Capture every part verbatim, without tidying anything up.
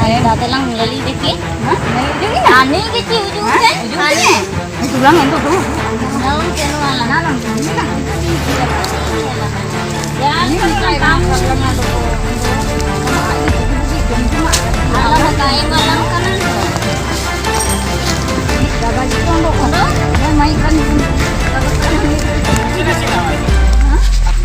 Ayo, dada lang lali deki. Hah? Lali deki na? Ani deki ujung kan? Ujung kan? Ani. Itu lang itu tu. Lang kenu ala. Nah, lang. Ini lang. Ya, ini kan kamu. Alam kain malam kanan.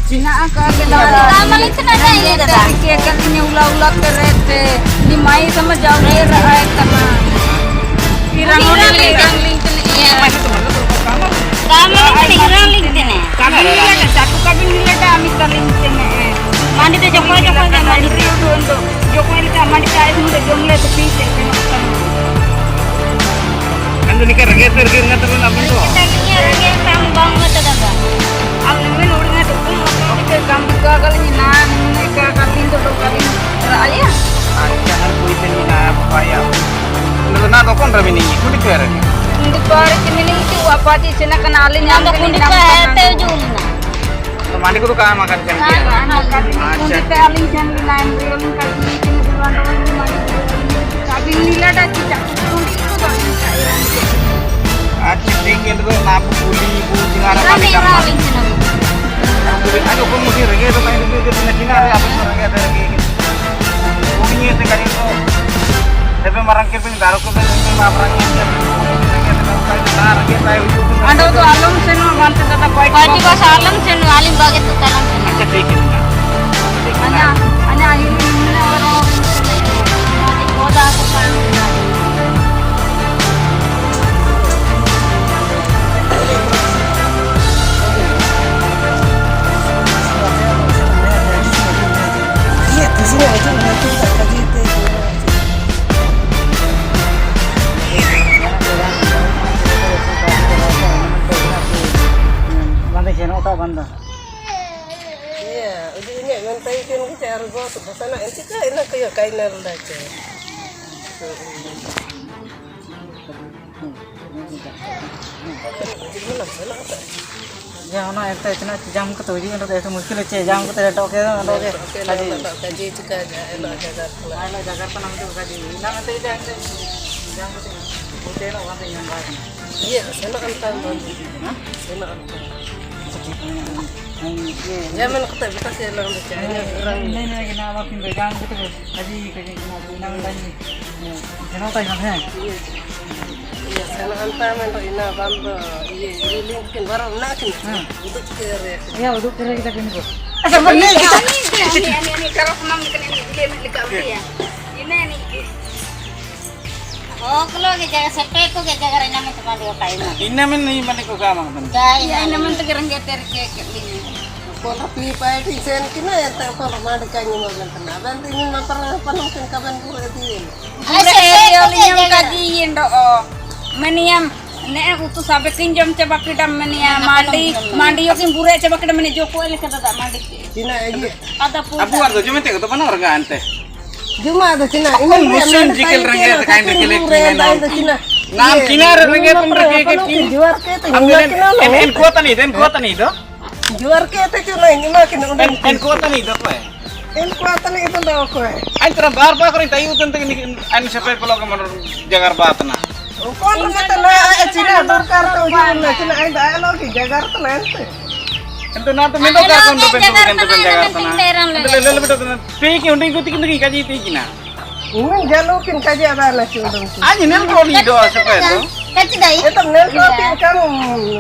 Sina aka kela. Tama itu nada ini dah. Kekal ini ula-ula terete. Ni mai sama jauh ni raai tama. Irang lingkene. Iya. Tama itu irang lingkene. Kami nila dah satu kami nila dah ami talingkene. Mandi dah joko joko mandi. Joko ini tak mandi tak itu udah jongle tepi. Kan tu nikah rege terge ngata pun abang tu. Kita ni rege tambang ngata daga. Abang ni orang ngata pun orang nikah gambi gagal ni nan nikah kali tu dua kali raya. Ah, jangan kuitin ni na apa ya. Menurut na dokon rabi ni kundi kere. Kundi kere cemini itu apa sih sena kenalin yang kundi kere tu juli na. Mandi kudu ka makan kan dia. Acha. Acha, deke tu na kuli bu singara mandi kamma. Aduh, kau mesti rege tu main itu tu na singara apa rege ada rege. Kau ni itu kan itu. Tapi marang kau Ando tu alam senu mante tata baik. Baik juga salam senu alim bagi tu talam senu. Acha, thik hai. Anya, anya ini ini orang. Oda aku kan. Iya, di sini aja nanti tak lagi itu. Banda jeno ta banda. Iya, udah ini mentai kan kita harus bawa ke sana. Enti ka ina kaya kaina lagi. ᱡᱟᱦᱟᱱᱟᱜ ᱮᱱᱛᱮ ᱤᱛᱱᱟ ᱡᱟᱢ ᱠᱟᱛᱮ ᱦᱤᱡᱩᱜ ᱮᱱ ᱨᱮ ᱮᱠᱴᱩ ᱢᱩᱥᱠᱤᱞ ᱦᱚᱪᱪᱷᱮ, ᱡᱟᱢ ᱠᱟᱛᱮ ᱞᱮᱴᱚᱜ ᱠᱮ, ᱚᱸᱰᱮ ᱜᱮ ᱠᱟᱡᱮ ᱡᱟᱜᱟ ᱠᱟᱱᱟ ᱢᱮᱱᱛᱮ ᱠᱟᱡᱮ ᱤᱱᱟᱹ ᱢᱮᱱᱛᱮ ᱡᱟᱢ ᱠᱟᱛᱮ, ᱡᱟᱢ ᱠᱟᱛᱮ ᱦᱳᱴᱮᱞ ᱚᱱᱟ ᱛᱮ ᱧᱟᱢ ᱵᱟᱭ ᱠᱟᱱᱟ᱾ ᱤᱭᱟᱹ, ᱥᱮᱱᱚᱜ ᱟᱱᱛᱟᱢ ᱫᱚ᱾ ᱦᱮᱸ? ᱥᱮᱱᱚᱜ ᱟᱱᱛᱟᱢ᱾ ᱟᱪᱪᱷᱟ, ᱴᱷᱤᱠ ᱜᱮᱭᱟ᱾ ᱡᱟ ᱢᱮᱱ ᱠᱟᱛᱮ ᱵᱮᱴᱟ ᱥᱮ ᱞᱟᱝ ᱫᱚ ᱪᱟ᱾ ᱤᱱᱟᱹ, ᱤᱱᱟᱹ, ᱤᱱᱟᱹ ᱜᱮ ᱱᱟᱜ ᱵᱟᱠᱤᱱ ᱫᱚ ᱡᱟᱢ ᱠᱟᱛᱮ ᱠᱟᱡᱮ, ᱠᱟᱡᱮ ᱤᱱᱟᱹ, ᱤᱱᱟᱹ ᱢᱮᱱ ᱫᱟᱹᱧ᱾ ᱥᱮᱱᱚᱜ ᱛᱟᱭ ᱠᱟᱱ, ᱦᱮᱸ᱾ ᱤᱭᱟᱹ, ᱤᱭᱟᱹ, ᱥᱮᱱᱚᱜ ᱟᱱᱛᱟᱢ ᱢᱮᱱ ᱫᱚ ᱤᱱᱟᱹ ᱵᱟᱝ ᱫᱚ, ᱤᱭᱟᱹ, ᱤᱞᱤ ᱠᱤᱱ ᱵᱟᱨᱚ ᱢᱮᱱᱟᱜ ᱠᱤᱱ? ᱦᱮᱸ᱾ ᱩᱫᱩᱜ ᱠᱮᱫ ᱨᱮ᱾ ᱤᱭᱟᱹ, ᱩᱫᱩᱜ ᱠᱮᱫ ᱨᱮ ᱠᱤᱱ ᱠᱚ᱾ ᱟᱪᱪᱷᱟ, ᱢᱟᱱᱮ, ᱤᱱᱟᱹ, ᱤᱱᱟᱹ, ᱤᱱᱟᱹ, ᱤᱱᱟᱹ, ᱤᱱᱟᱹ, ᱤᱱᱟᱹ, ᱤᱱᱟᱹ, ᱤᱱᱟᱹ, ᱤᱱᱟᱹ, ᱤᱱᱟᱹ, ᱤᱱᱟᱹ, ᱤᱱᱟᱹ, ᱤᱱᱟᱹ, ᱦᱚᱠᱞᱚ ᱜᱮ ᱡᱟᱭᱜᱟ, ᱥᱮᱯᱮ ᱠᱚ ᱜᱮ ᱡᱟᱭᱜᱟ ᱨᱮ ᱤᱱᱟᱹ ᱢᱮᱱᱛᱮ ᱢᱟᱹᱰᱤ ᱚᱠᱟ ᱤᱢᱟ᱾ ᱤᱱᱟᱹ ᱢᱮᱱ ᱱᱤᱭᱟᱹ ᱢᱟᱹᱰᱤ ᱠᱚ ᱜᱟᱢᱟ ᱠᱟᱱᱟ᱾ ᱡᱟᱭ, ᱤᱱᱟᱹ ᱢᱮᱱᱛᱮ ᱜᱮ ᱨᱮᱸᱜᱮᱡ ᱛᱮ ᱨᱮᱸᱜᱮᱡ ᱠᱮᱫ ᱞᱤᱧᱟ᱾ ᱚᱠᱚᱭ ᱫᱚ ᱯᱤ ᱯᱟᱭᱴᱤ ᱥᱮᱱ ᱠᱤᱱᱟ, ᱮᱱᱛᱮ ᱚᱠᱚᱭ ᱫᱚ ᱢᱟᱹᱰᱤ ᱠᱟᱹᱧ ᱮᱢᱟ ᱵᱮᱱ ᱠᱟᱱᱟ᱾ ᱟᱵᱮᱱ ᱫᱚ ᱤᱧ ᱢᱟ ᱯᱟᱨᱟ ᱯᱟᱱᱚᱢ ᱠᱤᱱ ᱠᱟᱵᱮᱱ ᱠᱚ ᱤᱫᱤᱭᱮᱱ᱾ ᱟᱪᱪᱷᱟ, ᱥᱮ ᱤᱭᱟᱹ ᱞᱤᱧ ᱮᱢ ᱠᱟᱫᱤ ᱤᱧ ᱫᱚ, ᱚ᱾ ᱢᱮᱱᱤᱭᱟᱢ, ᱱᱮ ᱩᱛᱩ ᱥᱟᱵᱮ ᱠᱤᱱ ᱡᱚᱢ ᱪᱟᱵᱟ ᱠᱮᱫᱟ, ᱢᱮᱱᱤᱭᱟ, ᱢᱟᱹᱰᱤ, ᱢᱟᱹᱰᱤ ᱦᱚᱸ ᱠᱤᱱ ᱵᱩᱨᱮ ᱪᱟᱵᱟ ᱠᱮᱫᱟ, ᱢᱮᱱᱤ ᱡᱚᱠᱚ ᱞᱮᱠᱟ ᱫᱟᱫᱟ ᱢᱟᱹᱰᱤ ᱠᱤ᱾ ᱛᱤᱱᱟᱹᱜ ᱤᱭᱟᱹ? ᱟᱫᱚ ᱯᱩᱨᱟ᱾ ᱟᱵᱚᱣᱟᱜ ᱫᱚ ᱡᱚᱢᱮ ᱛᱮ ᱠᱚᱫᱚ ᱵᱟᱹᱱᱩᱜ ᱨᱮᱜᱟ ᱮᱱᱛᱮ᱾ ᱡᱚᱢᱟᱜ ᱫᱚ ᱛᱤᱱᱟᱹᱜ? ᱤᱱᱟᱹ ᱨᱮᱭᱟᱜ ᱢᱩᱥᱞᱤᱢ ᱢᱮᱱ ᱡᱤᱠᱤᱞ ᱛᱟᱭᱚᱢ ᱨᱮᱸᱜᱮᱡ ᱛᱮ ᱠᱟᱹᱧ ᱠᱟᱹᱠᱤᱱ ᱫᱮᱠᱮᱞᱮ ᱵᱩᱨᱮ ᱠᱤᱱ ᱢᱮᱱᱟ᱾ ᱫᱟᱭ ᱫᱚ ᱛᱤᱱᱟᱹᱜ? ᱱᱟᱢ ᱤᱭᱟᱹ, ᱠᱤᱱᱟᱨ ᱨᱮᱸᱜᱮᱡ ᱛᱩᱢ ᱨᱮᱸᱜᱮᱡ ᱠᱤᱱ᱾ ᱡᱩᱣᱟᱨ ᱠᱮ ᱛᱮ ᱟᱢ ᱧᱩᱢᱟ ᱠᱤᱱᱟ ᱞᱚ᱾ ᱮᱱ, ᱮᱱ ᱠᱚ ᱛᱟᱱᱤ ᱫᱮᱱ ᱠᱚ ᱛᱟᱱᱤ ᱫᱚ᱾ ᱡᱩᱣᱟᱨ ᱠᱮ ᱛᱮ ᱪᱩᱱᱟᱹᱧ ᱮᱢᱟ ᱠᱤᱱ ᱩᱱᱤ᱾ ᱮᱱ, ᱮᱱ ᱠᱚ ᱛᱟᱱᱤ ᱫᱚ ᱠᱚᱭ᱾ ᱮᱱ ᱠᱚ ᱛᱟᱱᱤ ᱫᱚ ᱚᱠᱚᱭ? ᱟᱧ ᱛᱚᱨᱟ ᱵᱟᱨ ᱵᱟᱨ ᱠᱚᱨᱮ ᱛᱟᱭᱩ ᱛᱮᱱ ᱛᱮ ᱟᱧ ᱥᱮᱯᱮ ᱠᱚᱞᱚ ᱠᱚ ᱢᱚᱱᱚᱨ ᱡᱟᱜᱟᱨ ᱵᱟᱛᱱᱟ᱾ ᱚᱠᱚᱭ ᱫᱚ ᱢᱮᱛᱟ ᱱᱟ ᱪᱤᱱᱟ ᱫᱚᱨᱠᱟᱨ ᱛᱚ ᱩᱭᱦᱟᱹᱨ ᱢᱮ ᱪᱤᱱᱟ ᱟᱧ ᱫᱚ ᱟᱞᱚ ᱠᱤ ᱡᱟᱜᱟᱨ ᱛᱟᱱᱟ ᱮᱱᱛᱮ᱾ ᱮᱱᱛᱮ ᱱᱟ ᱛᱚ ᱢᱮᱱ ᱫᱚᱨᱠᱟᱨ ᱠᱚ ᱩᱱᱫᱚ ᱵᱮᱱ ᱫᱚ ᱵᱮᱱ ᱫᱚ ᱵᱮᱱ ᱡᱟᱜᱟᱨ ᱛᱟᱱᱟ᱾ ᱮᱱᱛᱮ ᱞᱮ ᱞᱮ ᱵᱮᱴᱟ ᱛᱟᱱᱟ᱾ ᱯᱮ ᱠᱤ ᱩᱱᱤ ᱠᱚ ᱛᱤᱠᱤᱱ ᱛᱤᱠᱤᱱ ᱠᱟᱡᱤ ᱛᱤᱠᱤᱱᱟ᱾ ᱩᱱᱤ ᱡᱟᱞᱩ ᱠᱤᱱ ᱠᱟᱡᱤ ᱟᱫᱟ ᱞᱟ ᱪᱩᱰᱩᱝ ᱠᱤᱱ᱾ ᱟᱧ ᱱᱮᱞ ᱠᱚ ᱞᱤ ᱫᱚ ᱥᱮᱯᱮ ᱫᱚ᱾ ᱠᱟᱪᱤ ᱫᱟᱭ? ᱮᱛᱚ ᱱᱮᱞ ᱠᱚ ᱛᱤᱱ ᱠᱟᱢ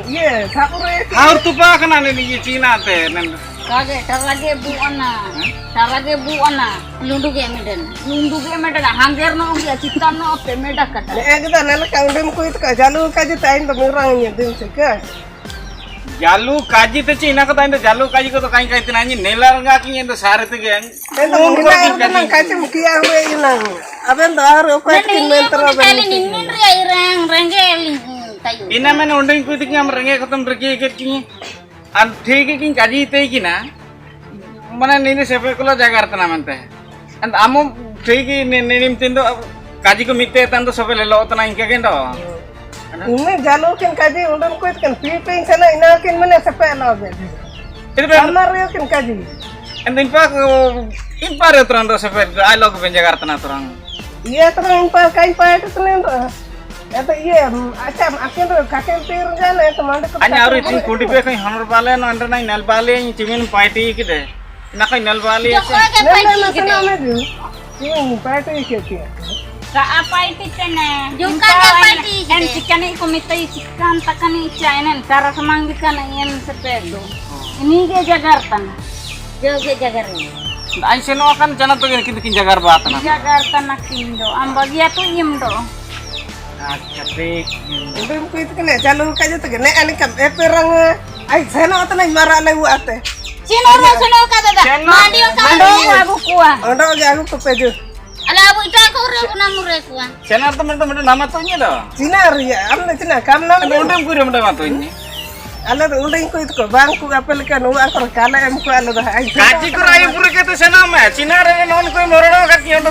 ᱤᱭᱟᱹ ᱥᱟᱯᱩᱨᱮ᱾ ᱦᱟᱣᱨ ᱛᱩᱯᱟ ᱠᱟᱱᱟ ᱱᱮ ᱤᱭᱟᱹ ᱪᱤᱱᱟ ᱛᱮ ᱱᱮ᱾ ᱴᱟᱨᱟᱜᱮ, ᱴᱟᱨᱟᱜᱮ ᱵᱩ ᱟᱱᱟ᱾ ᱦᱮᱸ? ᱴᱟᱨᱟᱜᱮ ᱵᱩ ᱟᱱᱟ᱾ ᱞᱩᱸᱰᱩ ᱜᱮ ᱢᱮᱰᱮᱱ᱾ ᱞᱩᱸᱰᱩ ᱜᱮ ᱢᱮᱰᱮᱱ᱾ ᱦᱟᱝᱜᱮᱨ ᱱᱚ ᱜᱮ, ᱪᱤᱛᱟᱱ ᱱᱚ ᱯᱮ ᱢᱮᱰᱟ ᱠᱟᱴᱟ᱾ ᱮᱠᱫᱟ ᱱᱮᱞᱮᱠᱟ ᱩᱰᱩᱢ ᱠᱩᱭᱤᱛ ᱠᱟ ᱡᱟᱞᱩ ᱠᱟᱡᱤ ᱛᱟᱭᱤᱱ ᱫᱚ ᱢᱤᱨᱟᱝ ᱧᱮ ᱫᱤᱱ ᱥᱮ ᱠᱟ᱾ ᱡᱟᱞᱩ ᱠᱟᱡᱤ ᱛᱮ ᱪᱮ ᱤᱱᱟ ᱠᱟᱛᱟ ᱤᱧ ᱫᱚ ᱡᱟᱞᱩ ᱠᱟᱡᱤ ᱠᱚ ᱫᱚ ᱠᱟᱹᱧ ᱠᱟᱹᱧ ᱛᱮ ᱱᱟ ᱤᱧ ᱱᱮᱞᱟ ᱨᱟᱸᱜᱟ ᱠᱤᱧ ᱤᱧ ᱫᱚ ᱥᱟᱨᱮ ᱛᱮ ᱜᱮ᱾ ᱮᱱ ᱫᱚ ᱩᱱ ᱠᱚᱨᱮ ᱢᱤᱨᱟᱝ ᱠᱤᱱ ᱨᱮᱱᱟᱜ ᱠᱟᱡᱤ᱾ ᱠᱟᱡᱤ ᱢᱩᱠᱷᱤᱭᱟ ᱦᱩᱭ ᱤᱱᱟᱝ᱾ ᱟᱵᱮᱱ ᱫᱚ ᱟᱨ ᱚᱠᱚᱭ ᱛᱤᱠᱤᱱ ᱢᱮᱱ ᱛᱚᱨᱟ ᱵᱮᱱ ᱛᱟᱦᱞᱮ ᱛᱤᱠᱤᱱ᱾ ᱱᱤᱱ ᱢᱮᱱ ᱨᱮ ᱤᱨᱟᱝ ᱨᱮᱸᱜᱮ ᱞᱤᱧ ᱛᱟᱭᱚᱢ᱾ ᱤᱱᱟ ᱢᱮᱱ ᱩᱰᱩᱝ ᱠᱩ ᱛᱤᱠᱤᱱ ᱟᱢ ᱨᱮᱸᱜᱮ ᱠᱚᱛᱚᱢ ᱨᱮᱜᱮ ᱠᱮᱫ ᱠᱤᱧ᱾ ᱟᱨ ᱴᱷᱤᱠ ᱜᱮ ᱠᱤᱱ ᱠᱟᱡᱤ ᱛᱮᱭ ᱠᱤᱱᱟ, ᱢᱟᱱᱮ ᱱᱤᱱᱤ ᱥᱮᱯᱮ ᱠᱚᱞᱟ ᱡᱟᱜᱟᱨ ᱛᱟᱱᱟ ᱢᱮᱱᱛᱮ᱾ ᱟᱢ ᱟᱢᱚ ᱴᱷᱤᱠ ᱜᱮ ᱱᱤ-, ᱱᱤᱱᱤᱢ ᱛᱤᱱ ᱫᱚ ᱠᱟᱡᱤ ᱠᱚ ᱢᱤᱫ ᱛᱮ ᱛᱟᱱ ᱫᱚ ᱥᱚᱵᱮ ᱞᱮᱞᱚ ᱛᱟᱱᱟ ᱤᱱᱠᱟᱹ ᱜᱮ ᱫᱚ᱾ Ini jalu kin kaji, undun kuit kin, pipi kin sana, ina kin mene sepe lo be. Ini be. Kamar yo kin kaji. Endo impa, impa re tran do sepe, ai lo ke ben jagar tana tran. Iya, tran impa, kai impa itu tran do. Ito iya, acha, akin do, kakin tir jana, ito mande ko. Anya aru itin kundi pe kai honor bale no, ando nai nal bale, ini cimin paiti kide. Nakai nal bali. Joko ke paiti kide. Cimin paiti kide. Ka a paiti kene. Joko ke paiti kide. En cikani komite cikan takani cainen tara samanggi kana yen sepedo. Ini ge jagar tana. Jauh ge jagar ini. Ai seno akan jana to gini kin jagar batana. Jagar tana kindo. Amba gia tu im do. Acha, pik. Undun kuit kene, jalu kaja tu kene, ani kam, eh, perang, eh. Ai, seno ata nai mara le wate. Sino ro, sino ka dada. Sino. Mandi o ka. Mandi o aku kua. Ondo ya aku kepeju. Ala abu ita ko re kuna mure kua. Sino teman-teman nama tu nya do. Sino ya, amna sino kam nama. Undun kuit nama tu nya. Ala do undun kuit ko bang ku apel kan wa ko kala em ku ala do. Ai. Kaji ku rai pura ke tu sino ma. Sino re non ku moro kaji ondo.